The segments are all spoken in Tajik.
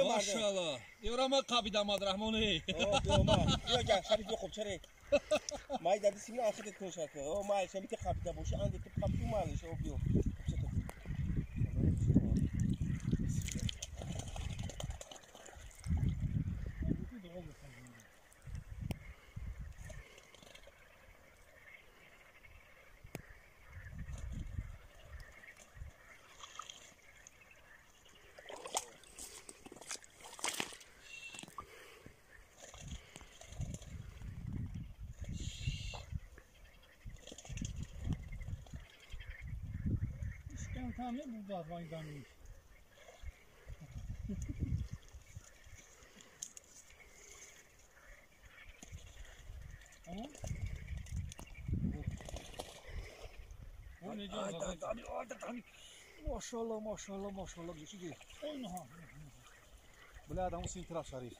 ماشاءالله یورا قابیدم رحمانی یا شریف بخوب چرا مای دادی سیمین آخرت کن شاکه او مای شمی که قابیده باشه اند تو قابیدو مالش او بیو Tamam bu var vay. Tamam. Maşallah maşallah maşallah geçici. Oyna ha. Bula adamı sin taraf şarif.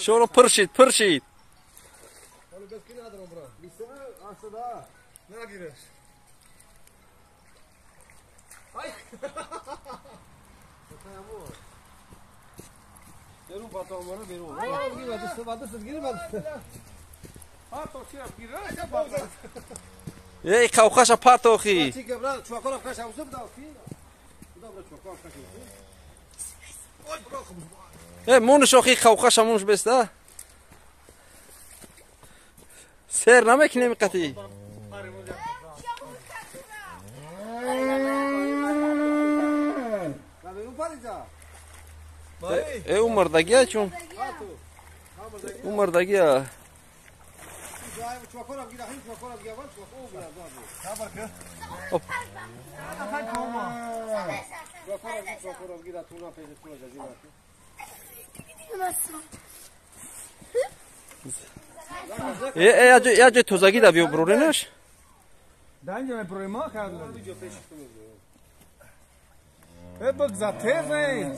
شورو پرشید پرشید. ای خوخش پاتوخی. ای مونش آخی خوخش مونش بسته. سر نمیکنیم قطعی. ای اون مردگیه چون. اون مردگیه. ای اجه توزگی دا بیو برورینش؟ دنجه بروری ما کرد.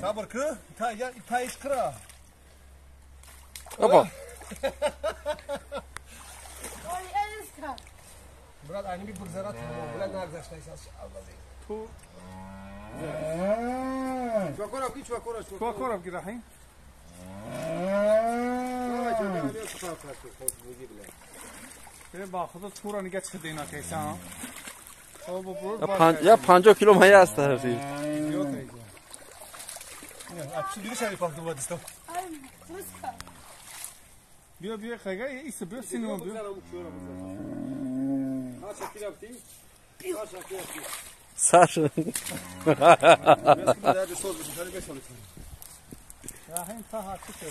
صبر که تا یا تا ایش کرا. بابا. براد اینی بگذرات بلند نگذشته ایساس تو چوکورا کی چوکورا چوکورا کی رحیم با خود تورا نگه چه دینا کیسا یا 50 کیلو مایه است هرسی بیا بیا خیلی ایست بیا سینما بیا سر رحیم تا هرچی که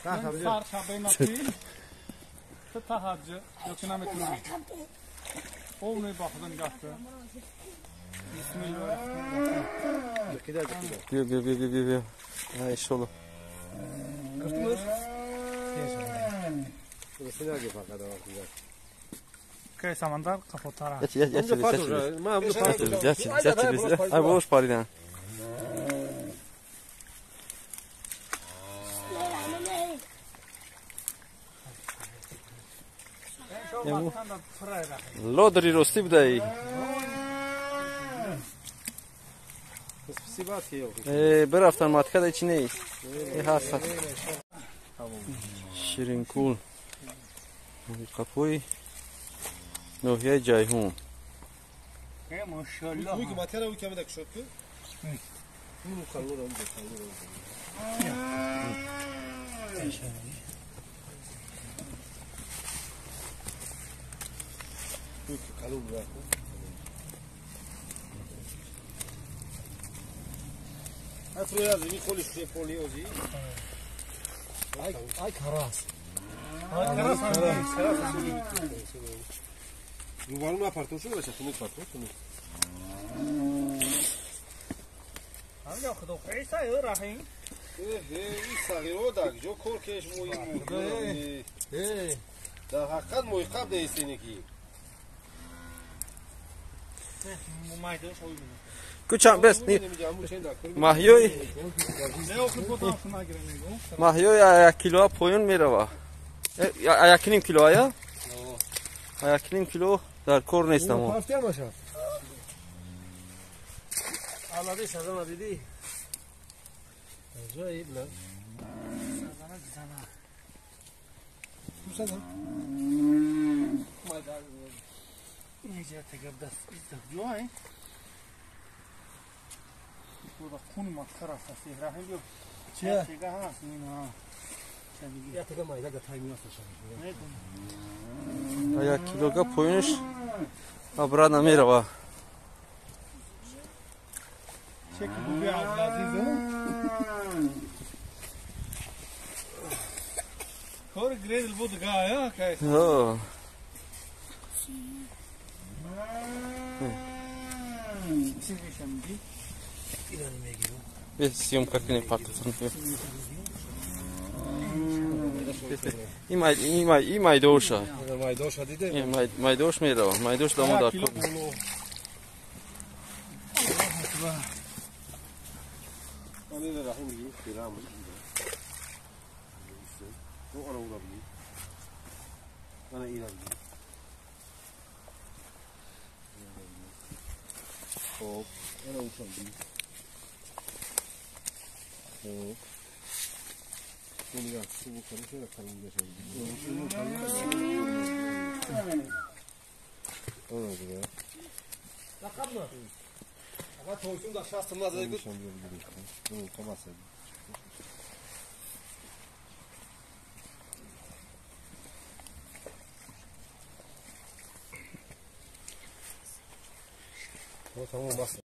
سر شبه ناتی تا هرچی یکی نمیتونم اون با خدا نگاه کن. Биё, биё, биё, биё, биё. Иншолло. Ки самандар қафотара. Ай бош паридан. Лодри рости будаи. Бирафтан маткада чи нест. Ҳаст. Ширинкул. Қафои ноҳияи Ҷайҳун. Ай карас. Рубару напартон шуд, бача, хунук партон, хунук. Ҳамин худо қиса ё раҳим. Э, ин сағиро дар ҷо кор кеш мои буд. Дар ҳақиқат мои қаб деистенеки. Кучам бес ни маҳёи маҳёи як килоа поён мерава. 1.5 кило ая? 1.5 кило дар кор нестам. Як килога поёнш обратно мерава. Съёмка кунем партофтон. И майдоша. Майдош мерава. Майдош дамо дар кор. Tamam, bas.